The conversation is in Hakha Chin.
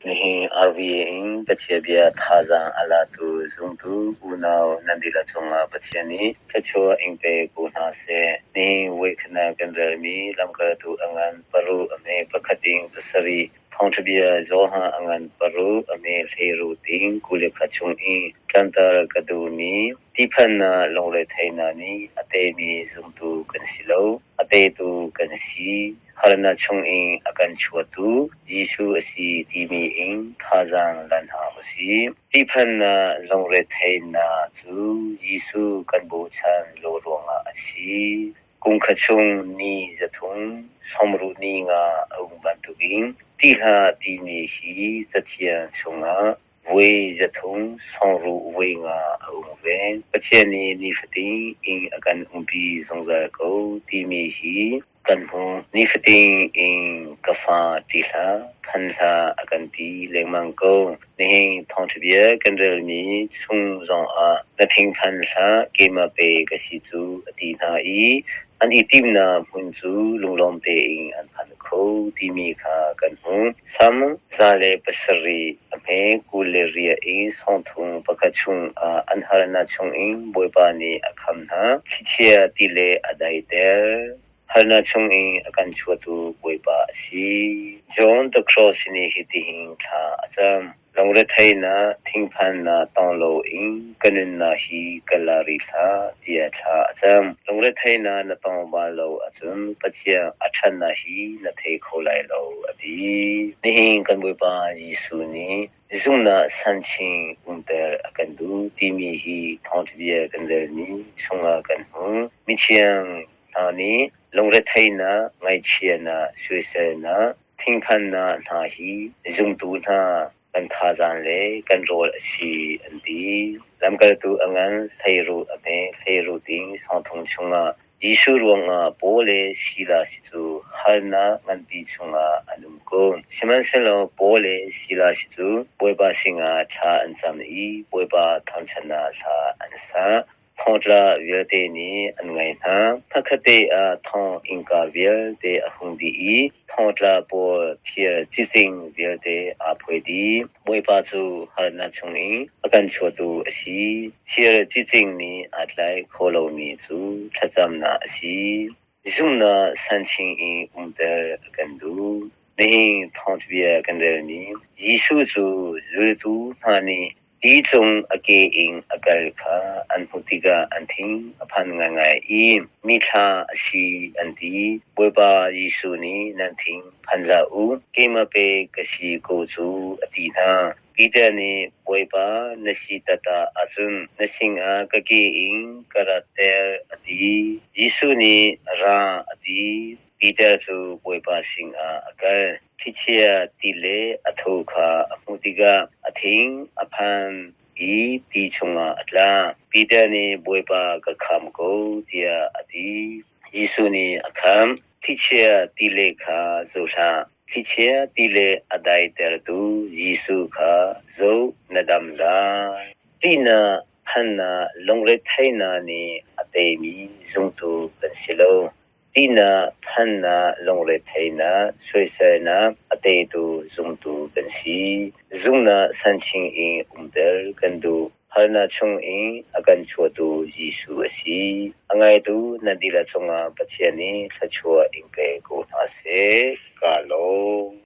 Nihin RVA in Pathian bia thazaang a latu zumtu unau nan dihlak cungah Pathian nih thluachuah in pe ko hna seh. Nihin voikhatnak kan relmi lamkaltu a ngan paruk a hme pakhat ding pasarih thawngṭha bia Johan a ngan paruk a hme hleiru ding 21 chung i tlanter ka duhmi tihphannak lungretheihnak nih a teimi zumtu kan si lo. A teitu kan si. Harnak chungin a kan chuahtu Jesuh a si timi in thazaang lan hna u sih. Tihphannak lungretheihnak cu Jesuh kan bochan lo ruangah a si. Kum khat chung ni 300 65 a um bantukin ṭih hlah timi hi Cathiang chungah Voi 365 a um ve. Pathian nih nifatin in a kan umpi zungzal ko timi hi kan hmuh. Nifatin in ka fa ṭih hlah, phan hlah a kan ti lengmang ko. Nihin thawngṭha bia kan relmi chung zongah na thinphan hlah, keimah pei ka si cu a ti hna i an i timhnak hmun cu lunglawm tein an phan kho timi kha kan hmuh. Salm 107 a hme 24 i 31 chungah an harnak chungin Bawipa nih a kham hna, thlichia ti le a daiter. Harnak chungin a kan chuahtu Bawipa a si. John the Cross nih hitihin thla a cam. Lungretheihnak, thinphannak tong loin ka nunnak hi ka la rih hlah tiah thla a cam. Lungretheihnak na tong bal lo ahcun Pathian a ṭhatnak hi na thei kho lai lo a ti. Nihin kan Bawipa Jesuh nih zumhnak sanchin umter a kan duh timi hi thawngṭha bia kan relmi chungah kan hmuh. Mithiang hna nih lungretheihnak, ngaihchiatnak, soiselnak, Thinphannak hna hi zumtu hna kan thazaang le kan rawl a si an ti. Lamkaltu a ngan hleiruh a hme hleiruh ding sawngthong chungah Jesuh ruangah Paul le Silas cu harnak nganpi chungah an um ko. Sihmanhsehlaw Paul le Silas cu Bawipa sinah thla an cam i Bawipa thangṭhatnak hla an sa. Thongtla vialte nih an ngaih hna. Hmakhatte ah thong innka vialte a hung dih i thongtla pawl thir cizing vialte aa phuai dih. Bawipa cu harnak chungin a kan chuahtu a si. Thir cizing nih aa tlai kho lomi cu thlacamnak a si. Zumhnak sanchin i umter a kan duh. Nihin thawngṭhabia kan relmi Jesuh cu zultu hna nih Ti cung a ke in a kal kha an hmuh tikah an thin a phan ngaingai i mithla a si an ti. Bawipa Jesuh nih nan thin phan hlah u, keimah pe ka si ko cu a ti hna. Peter nih Bawipa na si taktak ahcun na sinah ka ke in ka ratter a ti. Jesuh nih ra a ti. Peter cu Bawipa sinah a kal. Thlichia ti le a tho kha a hmuh tikah a thing a phan i ti chungah a tla. Peter nih Bawipa ka kham ko tiah a ti. Jesuh nih a khamh. Thlichia ti le kha zoh hlah. Thlichia ti le a daitertu Jesuh kha zoh na dam lai. Ṭihnak, phannak, lungretheihnak nih a teimi zumtu kan si lo. Ṭihnak, phannak, lungretheihnak, soiselnak a teitu zumtu kan si. Zumhnak sanchin in umter kan duh. Harnak chungin a kan chuahtu Jesuh a si. A ngaitu nan dihlak cungah Pathian nih thluachuah in pe ko hna seh. Kaa lawm.